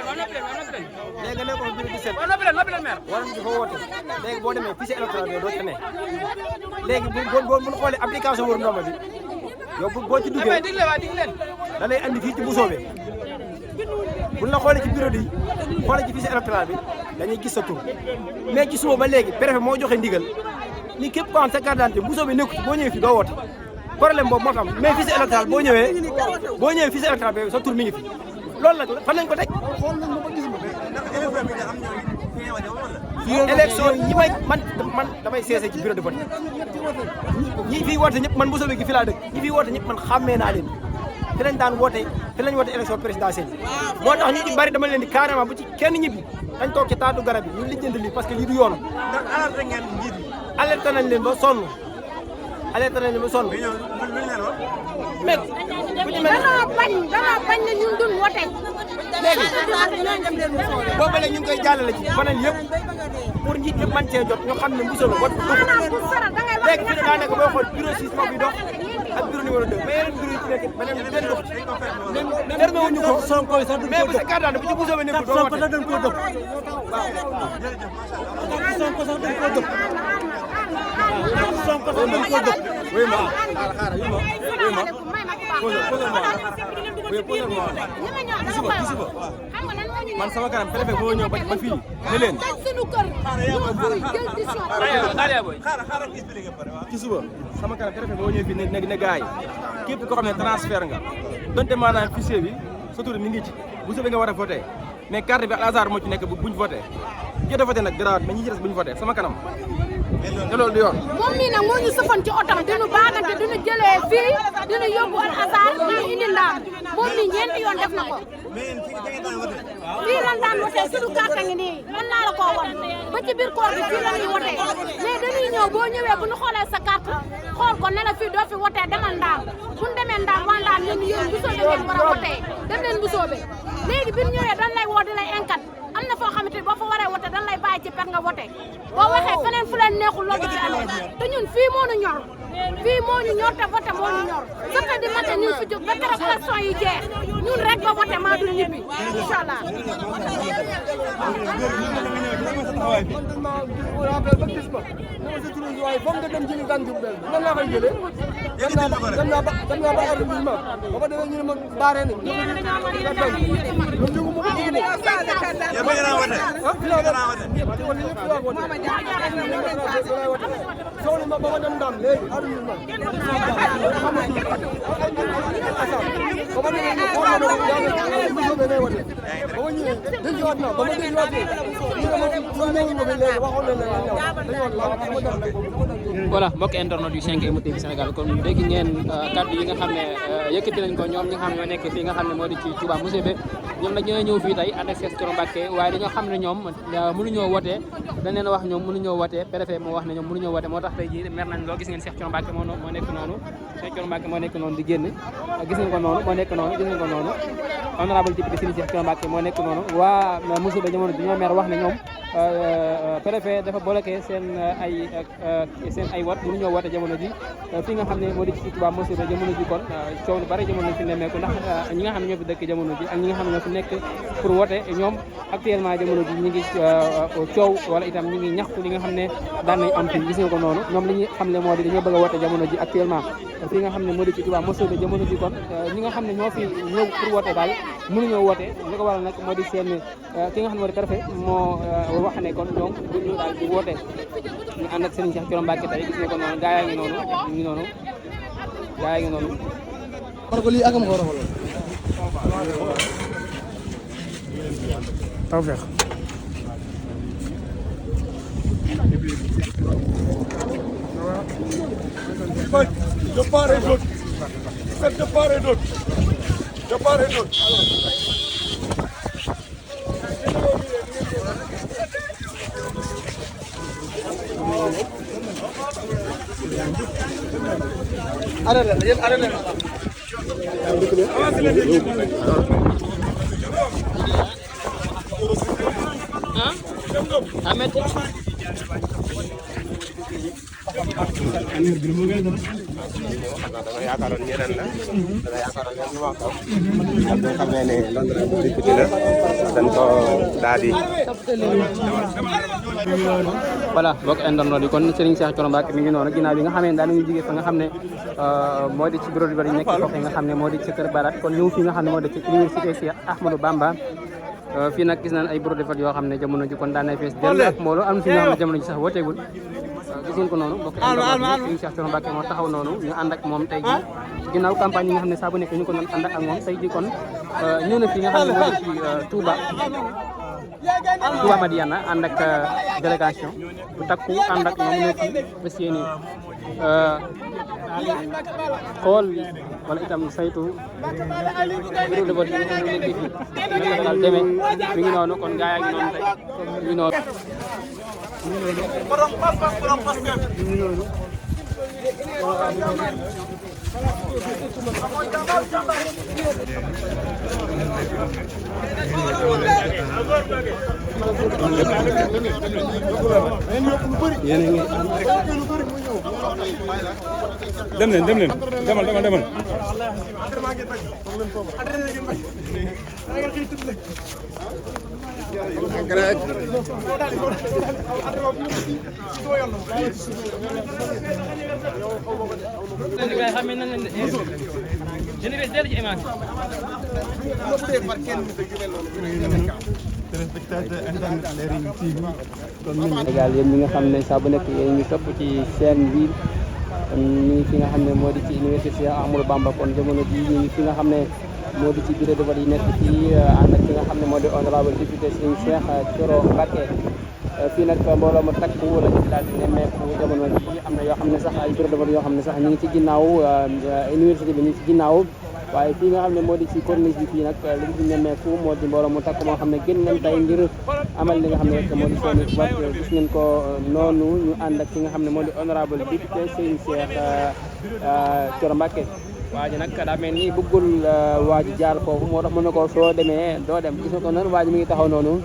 léegi ne ko biir 17 war nañu fa woote léegi boo demee fichier électoral bi doo ci ne léegi bu ñu xoolee application wër ndomba bi yow boo ci duggee da lay andi fii ci Mbusoobe bu ñu la xoolee ci bureau yi xoolee ci fichier électoral bi dañuy gis sa tur mais ci suba ba léegi préfet moo joxe ndigal ni képp ko am sa carte d'identité Mbusoobe nekku ci boo ñëwee fii doo woote problème boobu moo fi am mais fichier électoral boo ñëwee fichier électoral bi sa tur mi ngi fi loolu nag fan lañ ko teg élection yi man damay seese ci bureau de vote ñi fiy woote ñëpp man Mbusoobe gi fi laa dëkk ñi fiy woote ñëpp man xàmmee naa leen fi lañ daan woote fi lañ woote élection présidentielle moo tax ñu ci bari dama leen di carrément bu ci kenn ñibbi dañ toog ci taatu garab yi ñu lijjanti lii parce que lii du yoon alerté nañ leen ba sonn mais bu ñu mel danoo bañ ne ñun duñ wote léegi boobu léegi ñu ngi koy jàllale ci fanal yëpp pour njiit ñëpp man cee jot ñu xam ne Mbusoobe wat léegi fi ne daa nekk boo xool bureau 6 moo fi dox ak bureau numéro 2 mais yeneen bureau yi ci nekk beneen dox fermé wuñu ko mais bu sa carte d'identité bu ci Mbusoobe nekkul doo wote dañ ko dëpp Sonko sax dañ ko dëpp Sonko sax dañ ko dëpp oui ma xaaral man sama kanam préfet moo ñëw ba fii ne leen suñu kër ci suba sama kanam préfet moo ñëw fii ne gaay képp koo xam ne transfert nga donte maanaam fichier bi sa tur mi ngi ci bu soobee nga war a voté mais carte bi al hasard moo ci nekk buñ voté jot a voté nag garaawat mais ñi ci des buñ voté sama kanam te loolu du yoon moom mii nag moo ñu sëfoon ci otom dinu baagante dinu jëlee fii dinu yóbbu al hasard dinu indi ndaam moom mii ñeenti yoon def na ko fii lan daan wotee suñu carte ngi nii mën naa la koo won ba ci biir koor bi fii la ñuy wotee mais dañuy ñëw boo ñëwee bu ñu xoolee sa carte xool ko ne la fii doo fi wotee demal ndaam bu ñu demee ndaam waa ndaam ñun yéen Mbusoobe ngeen war a wotee dem leen Mbusoobe léegi bi ñu ñëwee dañ lay woo di lay enquête am na foo xamante ni boo fa waree wote dañ lay bàyyi ci pet nga wote boo waxee feneen fu leen neexul loolu ci amee te ñun fii moo ñu ñor te vote moo ñu ñor sota di matin ñu fi jóg ba keroog élection yi jeex ñun rek ba vote maa dul ñibbi incha allah foog nga dem jëli gan Diourbel nan laa koy jëlee dem naa ba arrondissement ba ma demee ñu ne ma baaree nañ soxna ma ba ma dem Ndam léegi arrondissement ba ma demee ñu xool ma Mbusoobe lay wote ba ma ñëwee delluwaat naa ba ma delluwaatee ñu ne ma ñëwuñ ma fi léegi waxoon nañ voilà mbokk internet yu 5M TV Sénégal kon dégg ngeen kàddu yi nga xam ne yëkkati nañ ko ñoom ñi nga xam ne ñoo nekk fii nga xam ne moo di ci Touba Mbusoobe ñoom nag ñoo ñëw fii tey ànd ak Cheikh Thioro Mbacké waaye dañoo xam ne ñoom mënuñoo wote dañ leen wax ñoom mënuñoo wote préfet moo wax ne ñoom mënuñoo wote moo tax tey jii mer nañ loo gis ngeen Cheikh Thioro Mbacké moo nekk noonu Cheikh Thioro Mbacké moo nekk noonu di génn gis ngeen ko noonu moo nekk noonu gis ngeen ko noonu honorable député Serigne Cheikh Thioro Mbacké moo nekk noonu waa Mbusoobe jamono bi ñoo mer wax ne ñoom préfet dafa bloqué seen ay wat mënuñoo wote jamono ji fi nga xam ne moo di ci Touba Mbusoobe jamono ji kon coow lu bari jamono fi nemmeeku ndax ñi nga xam ne ñoo fi dëkk jamono ji ak ñi nga xam ne ñoo fi nekk pour wote ñoom actuellement jamono ji ñi ngi coow wala itam ñi ngi ñaxtu li nga xam ne daan nañ am fii gis nga ko noonu ñoom li ñu xam ne moo di dañoo bëgg a wote jamono ji actuellement fi nga xam ne moo di ci Touba Mbusoobe jamono ji kon ñi nga xam ne ñoo fi ñëw pour wote daal mënuñoo wote li ko waral nag moo di seen ki nga xam ne moo di préfet moo wax ne kon ñoom duñu daal di wote ñu ànd ak Serigne Cheikh Thioro Mbacké tey gis nga ko noonu gaa yaa ngi noonu ñu ngi noonu gaa yaa ngi noonu parce que lii ak am ko war a xoolal tawfeex de part et d'autre. Faites de part et d'autre. De part et d'autre. arrêtez yéen arrêtez Ahmed dama yaakaaroon ñeneen la dama yaakaaroon leen ñu wax ko ndax nga xam ne Londres bu député la dañ ko daal di voilà bokk internet yi kon Serigne Cheikh Thioro Mbacké mi ngi noonu ginnaaw bi nga xam ne daanañu jógee fa nga xam ne moo di ci bureau de vote yi nekk foofu nga xam ne moo di ci Kër Barat kon ñëw fii nga xam ne moo di ci université Cheikh Ahmadou Bamba fii nag gis nañ ay bureau de vote yoo xam ne jamono ji kon daan nay fees dell ak mbooloo am fi ñoo xam ne jamono ji sax wooteegul gis ngeen ko noonu bokk Serigne Cheikh Thioro Mbacké moo taxaw noonu ñu ànd ak moom tey ji ginnaaw campagne yi nga xam ne saa bu nekk ñu ko doon ànd ak moom tey ji kon ñëw na fi nga xam ne moo di ci Touba Madiana ànd ak délégation bu takku ànd ak ñoom ñoo fi fas yéene xool wala itam saytu bureau de vote yi nga xam ne nekk fi ñu daal demee mi ngi noonu kon gaa yaa ngi noonu tey mi ngi noonu dem leen demal Sénégal yéen ñi nga xam ne saa bu nekk yéen ñu topp ci seen bi ñu ngi fi nga xam ne moo di ci université Cheikh Ahmadou Bamba kon jamono ji ñu ngi fi nga xam ne moo di ci bureau de vote yi nekk fii ànd ak ki nga xam ne moo di honorable député Serigne Cheikh Thioro Mbacké fii nag mbooloo mu takku wala ñu daal di nemmeeku jamono ji am na yoo xam ne sax ay bureau de vote yoo xam ne sax ñu ngi ci ginnaaw université bi ñu ngi ci ginnaaw waaye fii nga xam ne moo di ci corniche bi fii nag li ñu fi nemmeeku moo di mbooloo mu takku moo xam ne génn nañ tey ngir amal li nga xam ne rek moo di seen i vote gis ngeen ko noonu ñu ànd ak ki nga xam ne moo di honorable député Serigne Cheikh Thioro Mbacké waa ji nag daa mel ni bëggul waa ji jaar foofu moo tax mën na ko soo demee doo dem gis nga ko noonu waa ji mi ngi taxaw noonu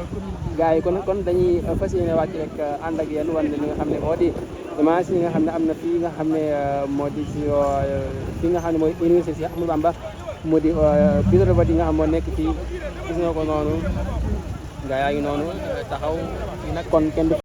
gars yi kon dañuy fas yéene wàcc rek ànd ak yéen wan li nga xam ne moo di image yi nga xam ne am na fii nga xam ne moo di fii nga xam ne mooy université Cheikh Ahmadou Bamba moo di bureau de vote yi nga xam moo nekk fii gis nga ko noonu gars yaa ngi noonu taxaw fii nag kon kenn